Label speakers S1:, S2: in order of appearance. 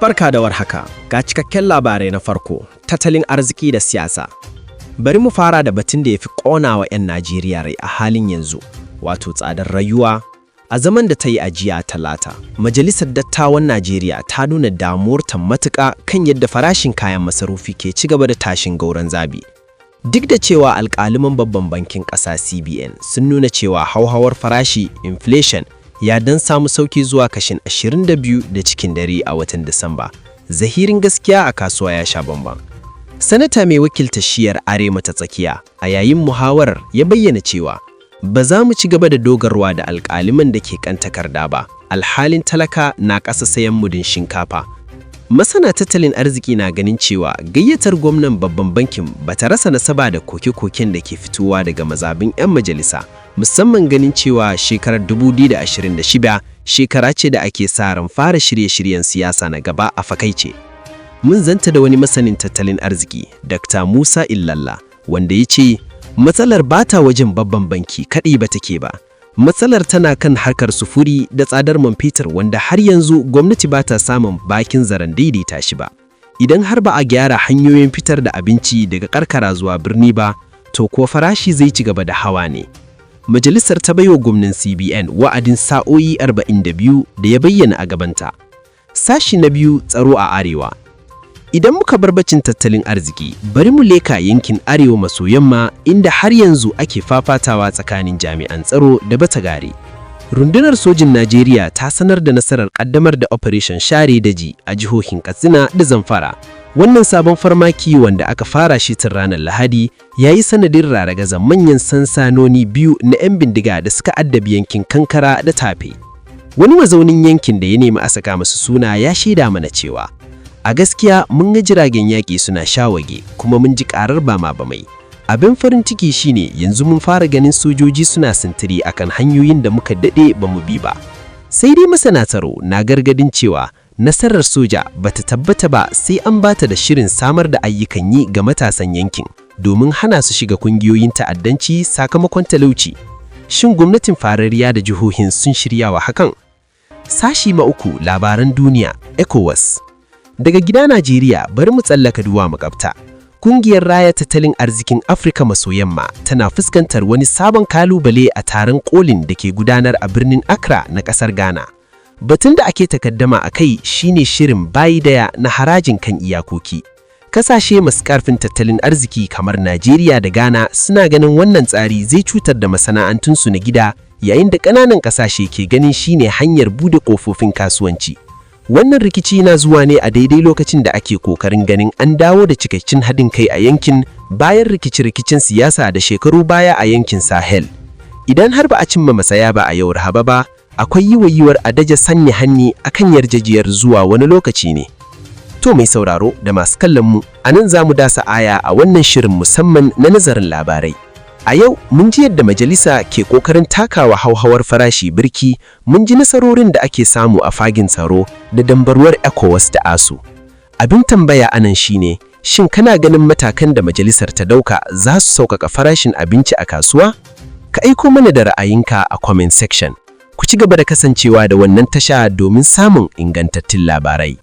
S1: Barka da warhaka, ga cikakken labarai. Na farko, tattalin arziki da siyasa. Bari mu fara da batun da ya fi ƙona wa 'yan Najeriya rai a halin yanzu, wato tsadar rayuwa. A zaman da ta yi a jiya Talata, Majalisar Dattawan Najeriya ta nuna damuwarta matuƙa kan yadda farashin kayan masarufi ke ci gaba da tashin gwauron zabi. Duk da cewa alƙaluman Babban Bankin Ƙasa CBN sun nuna cewa hauhawar farashi, inflation, ya dan samu sauki zuwa kashin 22 da cikin dari a watan Disamba, zahirin gaskiya a kasuwa ya sha bamban. Sanata mai wakilta shiyar Arewa ta Tsakiya a yayin muhawarar ya bayyana cewa ba za mu ci gaba da dogarwa da alƙaluman da ke kan takarda ba, alhalin talaka na kasa sayan mudun shinkafa. Masana tattalin arziki na ganin cewa gayyatar gwamnan babban bankin ba ta rasa nasaba da koke-koken da ke fitowa daga mazabin 'yan majalisa, musamman ganin cewa shekarar 2026 shekara ce da ake sa ran fara shirye-shiryen siyasa na gaba a fakaice. Mun zanta da wani masanin tattalin arziki, Dr. Musa Illalla, wanda ya ce matsalar ba ta wajen babban banki kaɗai ba take ba. Matsalar tana kan harkar sufuri da tsadar man fetur, wanda har yanzu gwamnati ba ta samun bakin zaren daidaita shi ba. Idan har ba a gyara hanyoyin fitar da abinci daga karkara zuwa birni ba, to kuwa farashi zai ci gaba da hawa ne. Majalisar ta baiwa gwamnan CBN wa'adin sa'o'i 42 da ya bayyana a gabanta. Sashi na biyu, tsaro a Arewa. Idan muka bar batun tattalin arziki, bari mu leka yankin Arewa maso yamma, inda har yanzu ake fafatawa tsakanin jami'an tsaro da batagari. Rundunar sojin Najeriya ta sanar da nasarar kaddamar da Operation Share Daji a jihohin Katsina da Zamfara. Wannan sabon farmaki, wanda aka fara shi tun ranar Lahadi, ya yi sanadin ragargaza manyan sansanoni biyu na 'yan bindiga da suka addabi yankin Kankara da Tafe. Wani mazaunin yankin da ya nemi a saka masa suna ya shaida mana cewa a gaskiya mun ga jiragen yaƙi suna shawagi, kuma mun ji ƙarar bama bamai. Abin farin ciki shine yanzu mun fara ganin sojoji suna sintiri akan hanyoyin da muka daɗe ba mu bi ba. Sai dai masana tsaro na gargadin cewa nasarar soja bata tabbata ba sai an bata da shirin samar da ayyukan yi ga matasan yankin domin hana su shiga kungiyoyin ta'addanci sakamakon talauci. Shin gwamnatin tarayya da jihohin sun shirya wa hakan? Sashi ma uku, labaran duniya, ECOWAS. Daga gida Najeriya, bari mu tsallaka zuwa makwabta. Kungiyar Raya Tattalin Arzikin Afirka maso Yamma tana fuskantar wani sabon kalubale a taron kolin da ke gudanar a birnin Accra na kasar Ghana. Batun da ake takaddama a kai shine shirin bai daya na harajin kan iyakoki. Kasashe masu karfin tattalin arziki kamar Najeriya da Ghana suna ganin wannan tsari zai cutar da masana'antunsu na gida, yayin da ƙananan ƙasashe ke ganin shine hanyar bude ƙofofin kasuwanci. Wannan rikici na zuwa ne a daidai lokacin da ake kokarin ganin an dawo da cikakken haɗin kai a yankin bayan rikici-rikicin siyasa da shekaru baya a yankin Sahel. Idan har ba a cimma matsaya ba a yau Laraba ba, akwai yiwuwar a dage sanya hannu akan yarjejeniyar zuwa wani lokaci ne. To, mai sauraro da masu kallon mu, a nan za mu dasa aya a wannan shirin musamman na nazarin labarai. A yau mun ji yadda majalisa ke kokarin takawa hauhawar farashi birki, mun ji nasarorin da ake samu a fagen tsaro da dambarwar ECOWAS da ASUU. Abin tambaya anan shine, shin kana ganin matakan da majalisar ta dauka za su sauƙaƙa farashin abinci a kasuwa? Ka aiko mana da ra'ayinka a comment section. Ku ci gaba da kasancewa da wannan tasha domin samun ingantattun labarai.